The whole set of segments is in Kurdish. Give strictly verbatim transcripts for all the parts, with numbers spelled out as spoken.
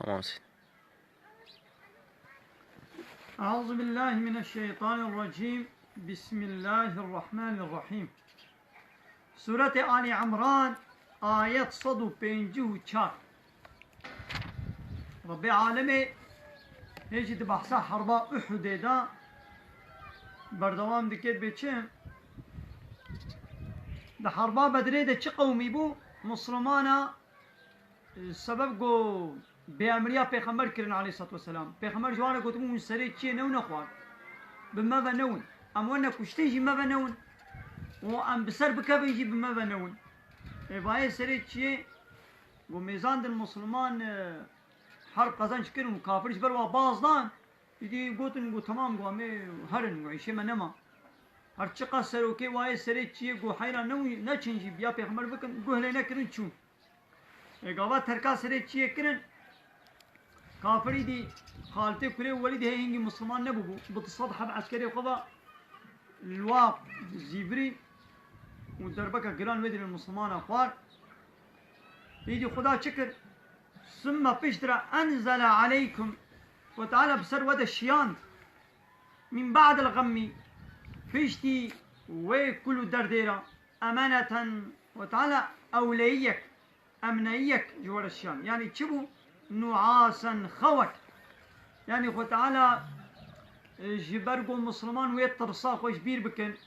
Tamam, Hüseyin. Euzu billahi mineşşeytanirracim. Bismillahirrahmanirrahim. Sûretê Ali Imran, ayet sed û pêncî û çar. Rebbê Alemê hê jî di behsa herba Uhudê de berdewam dike, bê çi? Di herba Bedrê de çi qewmî bû? Muslimana, e, sebeb ku bêemriya Pêxember kirin aleyhissalatu vesselam. Pêxember ji wan re gotibû, hûn serê çiyê newne xwar. Bi me ve newin. Em wene kuştin jî me ve newin. Û em bi ser bikevin jî bi me ve newin. Ê vayê serê çiyê ku mêzandin Musliman, e, herb qezenc kirin û kafir ji ber wa baz dan, îdî gotin ku temam, ku em ê herin, ku îşê me nema. Her çiqas serokê wayê serê çiyê ku heyra newî neçin jî biya Pêxember bikin, guh lê nekirin çûn. Ê gava terka serê çiyê kirin, kafir îdî Xalitê kurê Welîd hê hingî Musliman nebûbû. Bi du sed heb eskerê xwe ve li wa zîvirî û derbeka giran wê dirê Muslimana xwar. Îdî Xuda çi kir? Sümme piştre enzele aleykum. Xwe Teala bi ser we de şiyand. Min ba'dil gemmî. Piştî wê kul û derdê re. Emaneten Xwe Teala ewleyiyek, emneyiyek ji we re şiyand. Yanî çi bû? Nuasen, xewek. Yanî Xwe Teala, e, ji ber ku Musliman wê tirsa xwe ji bîr bikin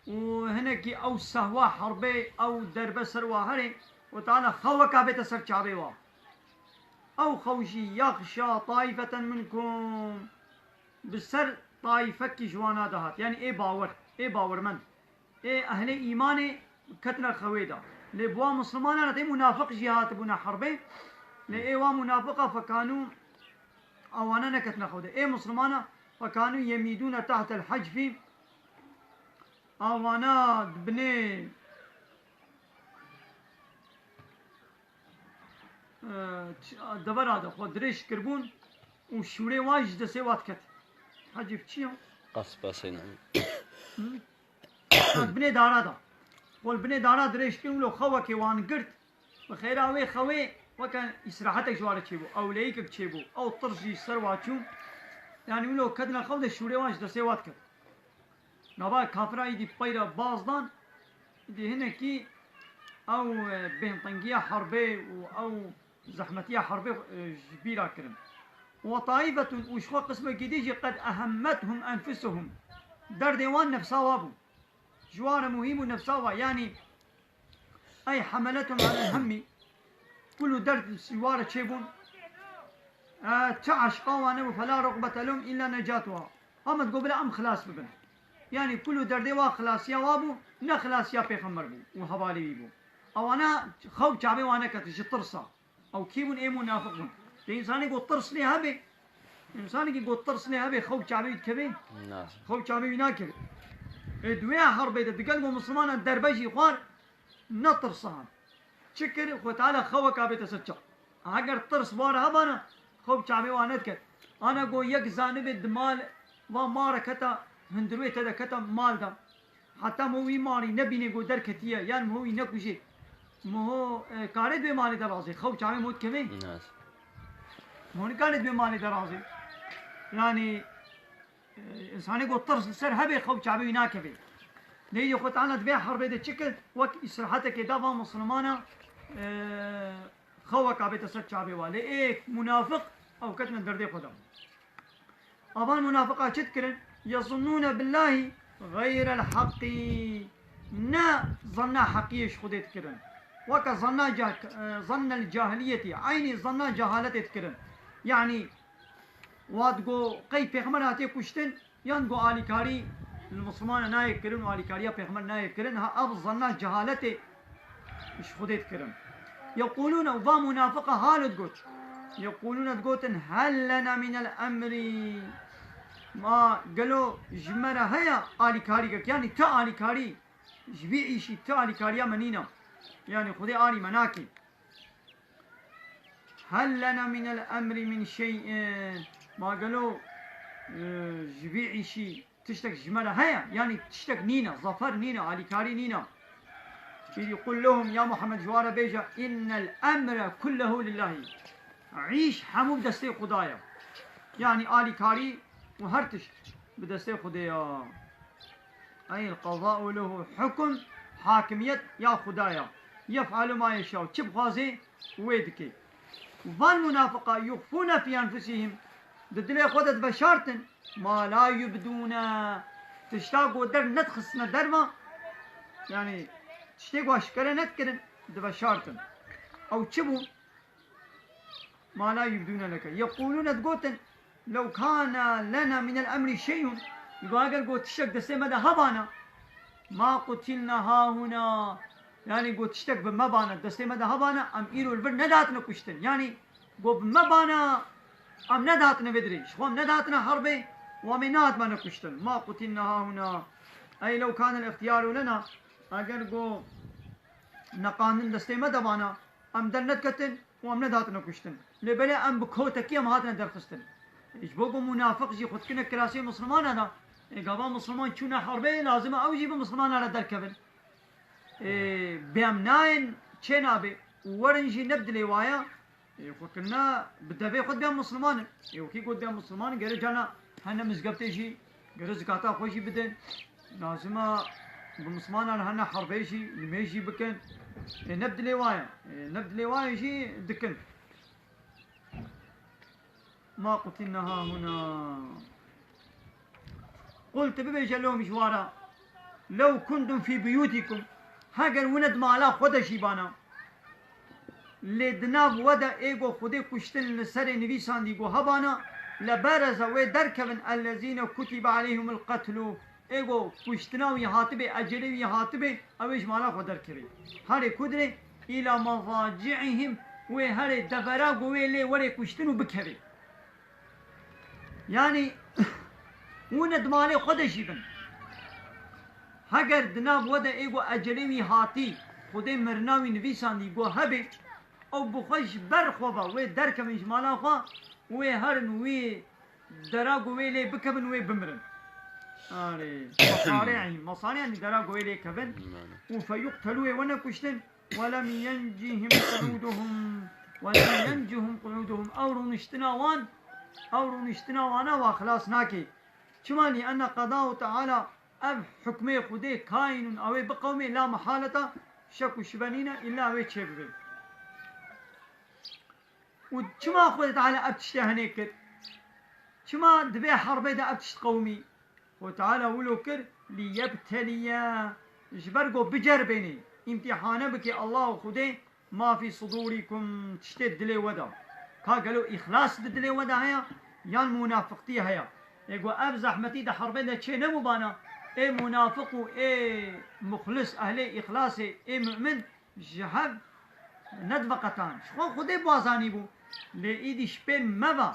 û hinekî ew sehwa herbê, ew derbe ser wa herê, Xwe Teala xeweka bête ser çavê wa. Ew xew jî yaxşa taîfeten minkum. Bi ser taîfekî ji wana de hat. Yanî ê bawer, ê bawermend. Ê ehlê îmanê ketine xewê de. Lê bi wa Muslimanan re tê munafiq jî hatibûne herbê. Lê ê wa munafiqa fekanû, a wana neketine xew de. Ê Muslimana fekanû yemîdûne tehtel hecfî. A wana di binê, e, ç-, devera de xwe dirêj kiribûn û şûrê wan ji destê wa diket. Hecîf çi ye? Qaspa Seyna. Hı? Binê dara da. Xwe li binê dara dirêj kirin, wilo xewekê wan girt. Bi xêra wê xewê weke îsrahetek ji wa re çêbû. Ewleyîkek çêbû. Ew tirs jî ser wa çû. Yanî wilo ketine xew de şûrê wan ji destê wa diket. Gava kafira îdî pey re baz dan, îdî hinekî ew, e, bêhntengiya herbê û ew zehmetiya herbê, e, ji bîra kirin. Ve taîfetun, û ji xwe qismekî dî jî, qed ehemmethum enfusuhum. Derdê wan nefsa wa bû. Ji wan re muhîm û nefsa wa, yanî, ey hemelethum alel hemmî. Kul û derd ji wan re çêbûn. E, çi eşqa wan nebû, fela rugbete lehum illa necatuha. Amed got bila em xilas bibin. Yanî kul û derdê wa xilasiya wa bû, ne xilasiya Pêxember bû û hevalê wî bû. Ewana xew çavê wan neket ji tirsa. Ew kî bûn? Ê munafiq bûn. Lê însanê ku tirs lê hebe, însanekî ku tirs lê hebe, xew çavê wî dikeve? Nas. Xew çavê wî nakeve. Ê di wê herbê de digel ku Muslimana derbe jî xwar, ne tirsa. Çi kir? Xwe Teala xeweka bête ser çav. Heger tirs wa re hebana, xew çavê wa nediket. Ana ku yek zanibê di mal, va ma re keta, hundirwê te de keta mal de. Heta miho wî marî nebînê ku derketiye, yan miho wî nekujê. Miho, e, karê di wê malê de razê. Xew çavê miho dikeve? Nas. Miho nikare di wê malê de razê. Yanî, e, însanê ku tirs li ser hebe, xew çavê wî nakeve. Neyê Xwe Teala di vê herbê de çi kir? Wek îsrahetekê da va Muslimana, e, xeweka bête ser çavê wa. Lê ê munafiq ew ketine derdê xwe de. Avan munafiqa çi dikirin? Yezunnûne billahî xeyrel heqî. Ne zanna heqiyê ji Xwedê dikirin. Weke zanna ca-, e, zannel cahiliyetî, eynî zanna cehaletê dikirin. Yanî, wa digo qey Pêxember hatiye kuştin, yan ku alîkarî li Muslimana nayê kirin û alîkariya Pêxember nayê kirin, ha ev zanna cehaletê ji Xwedê dikirin. Yeqûlûne, û va munafiqa halo digot. Yeqûlûne digotin, hel lena minel emrî. Ma gelo ji me re heye alîkarîkek, yanî tu alîkarî, ji vî îşî tu alîkariya me nîne. Yanî Xwedê alî me nake. Hel lena minel emrî min şey'in. Ma gelo, e, ji vî îşî tiştek ji me re heye? Yanî tiştek nîne, zafer nîne, alîkarî nîne. Îdî qul lehum, ya Muhammed, ji wan re bêje, innel emre kullehu lillahî. Îş hemû bi destê Xuda ye. Yanî alîkarî û her tişt bi destê Xwedê ye. Ey el-qeza'u lehu hukm, hakimiyet ya Xuda ye. Yef'alu ma yeşâ, çi bixwaze wê dike. Van munafiqa yuxfûne fî enfusihim, di dilê xwe de diveşartin, ma la yubdûne, tişta ku der nedixistine derva, yanî tiştê ku aşkere nedikirin, diveşartin. Ew çi bû? Ma la yubdûne leke. Yeqûlûne, digotin, lew kâne lena minel emrî şey'un. Digo, eger got tiştek destê me de hebana, ma qutilna hahuna. Yanî got tiştek bi me bana, destê me de hebana, em îro li vir nedatine kuştin. Yanî got bi me bana, em nedatine vê dirê. Ji xwe em nedatine herbê, û em ê nehatmane kuştin. Ma qutilna hahuna. Ey lew kâne el-îxtiyâru lena. Eger got neqandin destê me de bana, em dernediketin û em nedatine kuştin. Lê belê em bi kotekî em hatine derxistin. Ji bo ku munafiq jî xwe dikine kirasê misilmana de, ê gava misilman çûne herbê, lazim e ew jî bi misilmana re derkevin. Ê, bê em nayên çê nabe û werin jî ne bi dilê wa ye, ê, xwe kirine bi devê xwe dibe misilman in. Ê, wekî got dibe misilman in, gere carna hene mizgeftê jî, gere zikata xwe jî bidin. Lazim e bi misilmanan re hene herbê jî, nimê jî bikin. Ê, ne bi dilê wa ye. Ê, ne bi dilê wa ye jî dikin. Ma qutilna hahuna. Qul, tu bibêje lom ji wa re, lew kuntum fî buyutikum, heger wine di mala xwe de jî bana, lê di nav we de ê go Xwedê kuştin li serê nivîsandî go hebana, lebereze wê derkevin ellezîne kutibe aleyhimul qetlu, ê go kuştina wî hatibê, ecelê wî hatibê, ew ê ji mala xwe derkevê. Herê ku dirê, îla mazaci'ihim, wê herê devera ku wê lê werê kuştin û bikevê. Yanî, wine di malê xwe de jî bin. Heger di nav we de ê go ecelê wî hatî, Xwedê mirina wî nivîsandî go hebê, ew bi xwe ji ber xwe ve wê derkevin ji mala xwe, wê herin wî dera ku wê lê bikevin, wê bimirin. Arê, mesarî, mesarî, yanî dera ku wê lê kevin. Û feyuqtelû, wê wene kuştin. Welem yencihim qu'ûduhum. Welem yencihum qu'ûduhum. Ew rûniştina wan, ew rûniştina wana wa xilas nake. Çima? Li enne qedâhu teala, ev hukmê Xwedê kaînun, ew ê biqewimê, la mehaleta, şek û şibe nîne, îlla ew ê çêbibe. Û çima Xwedê Teala ev tiştê henê kir? Çima di vê herbê de ev tişt qewimî? Xwedê Teala wilo kir, liyebteliye, ji ber ku biceribênê, îmtîhane bike Allah û Xwedê, ma fî sudûrîkum, tiştê dilê we de. Ka gelo îxlas di dilê we de heye, yan munafiqtî heye? Ê ku ev zehmetî di herbê de çê nebûbana, ê munafiq û ê muxlis, ehlê îxlasê, ê mu'min, ji hev nediveqetan. Ji xwe Xwedê bi wa zanîbû. Lê îdî ji pê me ve,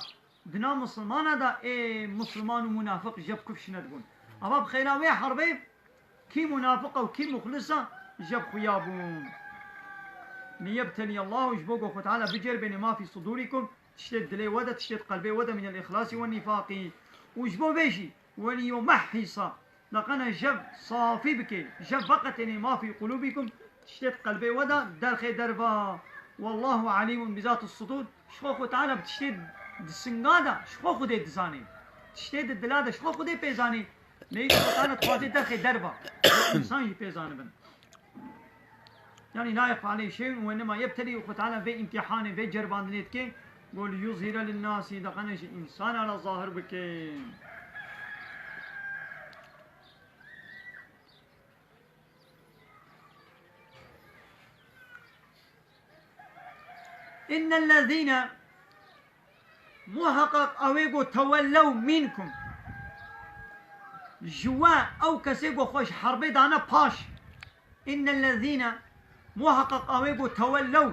di nav misilmana de ê misilman û munafiq ji hev kuf şine dibûn. Ava bi xêra wê herbê kî munafiq e û kî muxlis e, ji hev xuya bûn. Liyebteliyallahu, ji bo ku Xwe Teala biceribêne ma fî sudûrîkum, tiştê dilê we de, tiştê qelbê we de, minel îxlasî wen nîfaqî. Û ji bo vê jî, weliyumehhisa, Daqana jev safî bike, jev veqetêne ma fî qulûbîkum, tiştê di qelbê we de derxê derva. Wallahu alîmun bi zati sudur. Ji xwe Xwe Teala bi tiştê di singa de, ji xwe Xwedê dizanê. Tiştê di dila de, ji xwe Xwedê pê zanê. Lê Xwe Teala dixwaze derxê derva. Însan jî pê zanibin. Yanî la yexfa aleyhi şey'un û innema yebtelî, û Xwe Teala vê îmtîhanê, vê ceribandinê dike, ku liyuzhire linnasî, daqene ji însana re zahir bike. Innellezîne, muheqeq ew ê ku tewellew mînkum, ji we ew kesê ku xwe ji herbê dane paş. Innellezîne, muheqeq ew ê ku tewellew,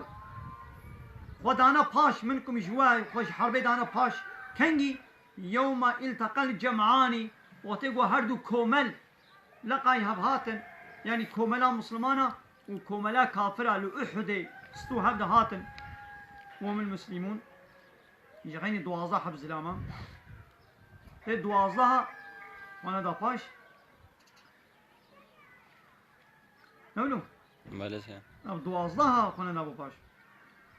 xwe dane paş, mînkum, ji we xwe ji herbê dane paş. Kengî? Yewme ilteqel cem'anî, wextê ku her du komel leqay hev hatin, yanî komela misilmana û komela kafira li Uhudê stû hev de hatin. Wemil muslimûn, ji xeynî duwazdeh heb zilama. Lê duwazdeha xwe neda paş. Ne wilo? Belê se. Ev duwazdeha xwe neda bo paş.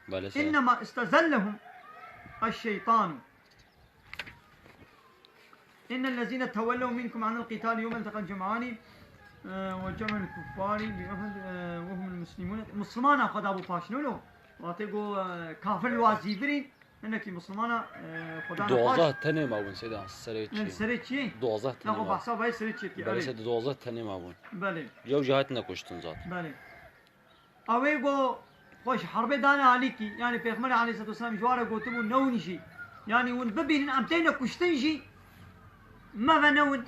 Belê se. Innema istezellehum. الشيطان. إن الذين تولوا منكم عن القتال يوم التقى الجمعان، آه، وجمع الكفار بأحد، آه، وهم المسلمون. Muslimana xwe dabû paş, ne lo? Wate go, e, kafir li wa zîvirîn, hinekî Muslimana, e, xwe dane paş. Duwazdeh tenê mabûn, Seyda, serê çi? Serê çi? Duwazdeh tenê mabûn. Naxwe behsa vayê serê çi dikî, Belê, erê. Seyda, duwazdeh tenê mabûn. Belê. Yew jî hatin nekuştin zaten. Belê. Ew ê go xwe ji herbê dane alîkî, yanî Pêxember aleyhisselatu vesselam ji wan re gotibû, newin jî. Yanî hûn bibînin em têne kuştin jî, meve newin.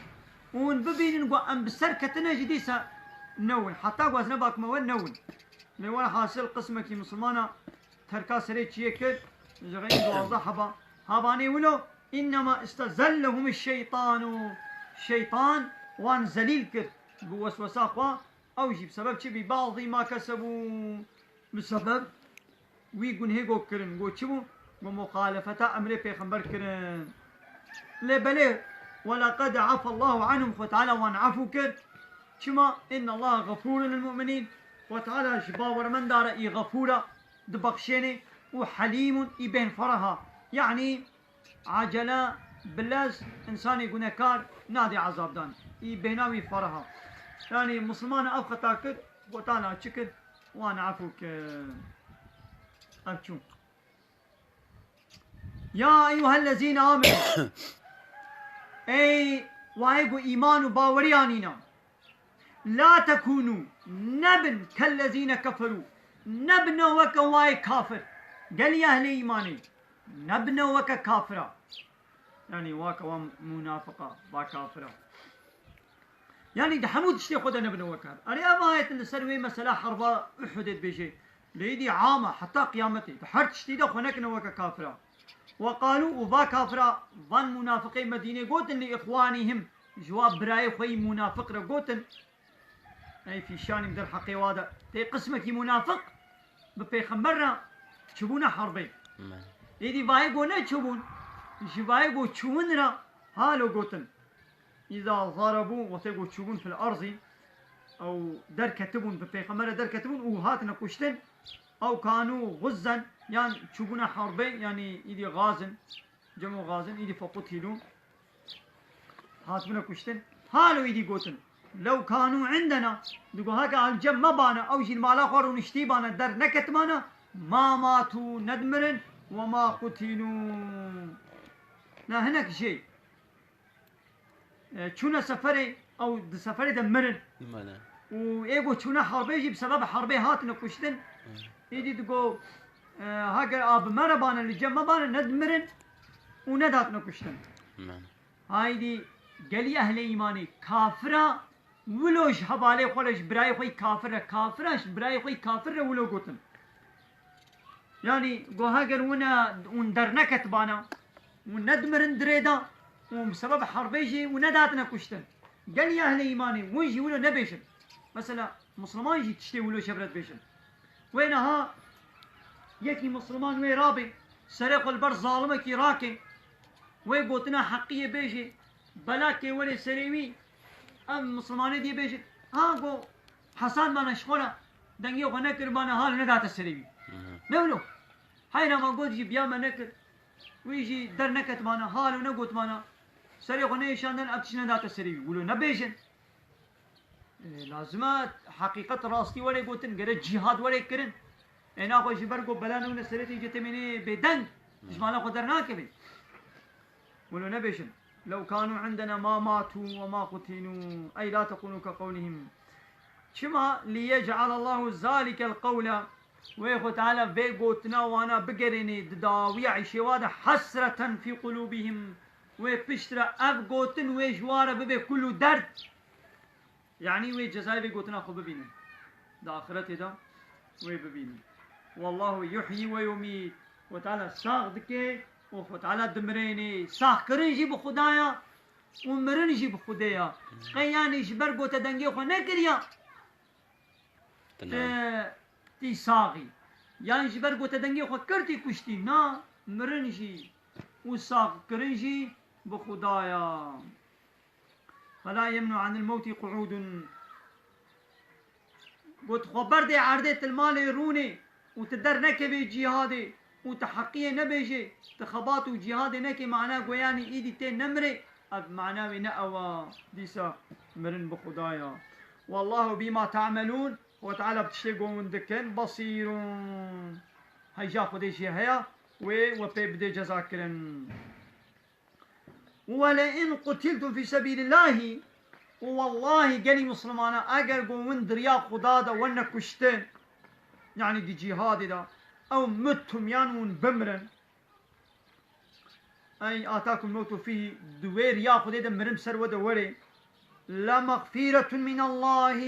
Û hûn bibînin ku em bi ser ketine jî dîsa newin. Heta ku ez nebakime we newin. Lê welhasil qismekî misilmana terka serê çiyê kir, ji xeyn duwazdeh heba. Habanê wilo, innema istezellehum şeytanu. Şeytan wan zelîl kir bi weswesa xwe. Ew jî bi sebeb çi? Bi ba'dî ma kesebû. Bi sebeb wî gunhê got kirin. Got çi bû? Got muxalefeta emrê pêxember kirin. Lê belê, welaqad afallahu anhum, Xwe Teala wan efû kir. Çima? Innallaha xefûrun lil mu'minîn. Xwe Teala ji bawermenda re î xefûr e, dibexşênê, û helîmun, î bên fereh e. Yanî, Acele, bi lez, însanê gunekar nadê ezabdan. Î bêhna wî fereh e. Yanî, misilmana ev xeta kir, Xwetala çi kir? Wan efû kir. Ev çû. Ya eyyuhellezîne amenu. Ey wayê ku îman û bawerî anîne. La tekûnû, nebin kellezîne keferû, nebine weke wayê kafir. Gelî ehlê îmanê, nebine weke kafira. Yanî wake wa munafiqa, va kafira. Yanî di hemû tiştê xwe de nebine weke. Erê ev ayet li ser wê mesela herba Uhudê dibêje. Lê êdî am e, heta qiyametê. Di her tiştî de xwe nekine weke kafira. Ve qalû, û va kafira, van munafiqê Medînê gotin li îxwanîhim, ji wa birayê xwe yî munafiq re gotin, ey fîşanî derheqê wa de, tê qismekî munafiq bi pêxember re çûbûne herbê. Me. Êdî vayê go neçûbûn, ji vayê go çûbûn re halo gotin. Îza zarabû, wextê ku çûbûn fil arzî, ew derketibûn, bi pêxemberê derketibûn û hatine kuştin, ew kanû xuzzen, yan çûbûne herbê, yanî îdî xazin, cemû xazin, îdî fequtilû, hatibûne kuştin. Halo îdî gotin, lew kanû indena, digo heke al cem me bane, ew jî li mala xwe rûniştî bane, der neketibane, ma matû, nedimirin, we ma qutilû. Na hinek jê. E, çûne seferê, ew di seferê de mirin. Mane. Û ê ku çûne herbê jî bi sebeb herbê hatine kuştin. Hı. Êdî digo, e, heger a bi me re bane, li cem me bane, nedimirin û nedatine kuştin. Mane. Haydî gelî ehlê îmanê kafira, wilo ji hevalê xwe re, ji birayê xwe yî kafir re, kafira ji birayê xwe yî kafir re wilo gotin. Yanî, go heger wina hûn derneketibana, hûn nedimirin dirê de, û bi sebeb herbê jî hûn nedatine kuştin. Gelî ehlê îmanê, hûn jî wilo nebêjin. Mesela, Musliman jî tiştê wilo şevre dibêjin. Wê niha yekî Musliman wê rabê, serê xwe li ber zalimekî rake, wê gotina heqiyê bêjê, belakê were serê wî, ev Muslimanê diyê bêjin, ha go, Hesan bana ji xwe re dengê xwe nekir bana hal nedate serê wî. Hı hı. Ne wilo? Heyra me got jî biya me nekir. Wî jî derneketibana, halo negotibana. Serê xwe nêşandin, ev tişt nedate serê wî. Wilo nebêjin. E, lazim e heqîqet rastî were gotin, gere cîhad were kirin. E, naxwe ji ber ku bela newne serê tê cê temênê bêdeng, ji mala xwe dernakeve. Wilo nebêjin. Lew kanû indena ma matû ve ma qutilû. Ey la tekûnû ke qewlihim. Çima? Liyec'alallahu zalikel qewle. Wê Xwe Teala vê gotina wana bigerênê di dawiya îşê wa de, hesreten fî qulûbihim. Wê pişt re ev gotin wê ji wa re bibe kul û derd. Yanî wê cezayê vê gotina xwe bibînin. Di axiretê de wê bibînin. Wallahu yuhyi ve yumît. Xwe Teala sax dike û Xwe Teala dimirênê. Saxkirin jî bi Xuda ya û mirin jî bi Xwedê ya. Qey yanî ji ber gote dengê xwe nekiriya, Tine. Te tî saxî. Yan ji ber gote dengê xwe kir tî kuştî. Na, mirin jî û saxkirin jî bi Xuda ya. Fela yemnu anil mewtî qu'udun. Got, xwe berdê erdê, til malê rûnê û ti dernekevê cîhadê û tu heqiyê nebêjê, tu xebat û cîhadê nekê, mana goyanî îdî tê nemirê, ev mana wê ne ew a, dîsa mirin bi Xuda ya. Wallahu bîma ta'melûn, Xwe Teala bi tiştê ku hûn dikin, basîrûn. Heyja Xwedê jî heye, wê we pê bidê ceza kirin. وَلَئِنْ قُتِلْتُمْ فِي سَبِيلِ اللّٰهِ û wellahî gelî Mislimana, eger ku hûn di riya Xuda de wene kuştin, yanî di cîhadê de, ew mittum, yan hûn bimirin, ey atakum mewtu fîhî, di wê riya Xwedê de mirim ser we de werê, لَمَغْفِرَةٌ مِنَ اللّٰهِ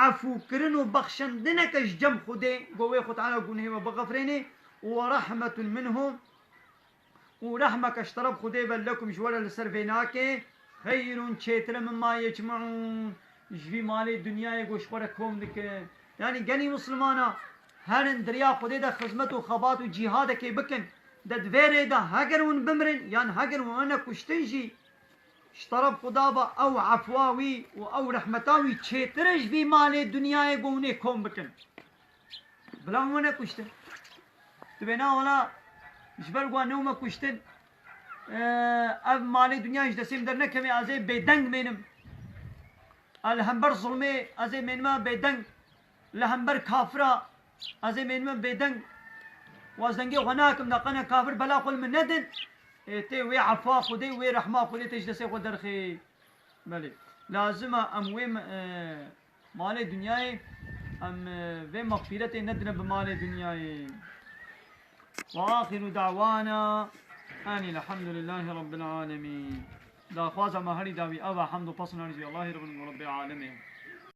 Efûkirin û bexşendineke ji cem Xwedê, ku wê Xwe Teala gunehê we bixefirênê, û وَرَحْمَةٌ مِنْهُ û rehmeke ji teref Xwedê ve لَكُمْ ji we re li ser vê nake, خَيْرٌ çêtir e مِمَّا يَجْمَعُونَ ji vî malê dinyayê ku ji xwe re kom dikin. Yanî gelî Mislimana herin di riya Xwedê de xizmet û xebat û cîhadekê bikin, de di vê rê de heger hûn bimirin yan heger hûn wene kuştin jî, ji teref Xuda ve ew efwa wî û ew rehmeta wî çêtir e ji vî malê dinyayê ku hûn ê kom bikin. Bila hûn wene kuştin. Tu bêna wela ji ber ku newme kuştin, e, ev malê dinyayê ji destê min dernekeve, ez ê bêdeng mênim. A li hember zulmê ez ê mênime bêdeng. Li hember kafira ez ê mênime bêdeng. Û ez dengê xwe nakim, da qene kafir bela xwe li min nedin. Ê tê wê efa Xwedê, wê rehma Xwedê tê ji destê xwe derxê. Belê. Lazim e em wê me-, e, malê dinyayê, em, e, vê mexfîretê nedine bi malê dinyayê. وآخر دعوانا أن الحمد لله رب العالمين. Daxwaza me herî dawî ev e, hemd û pesn herî jî Allahê Reb û Rebbê Alemê.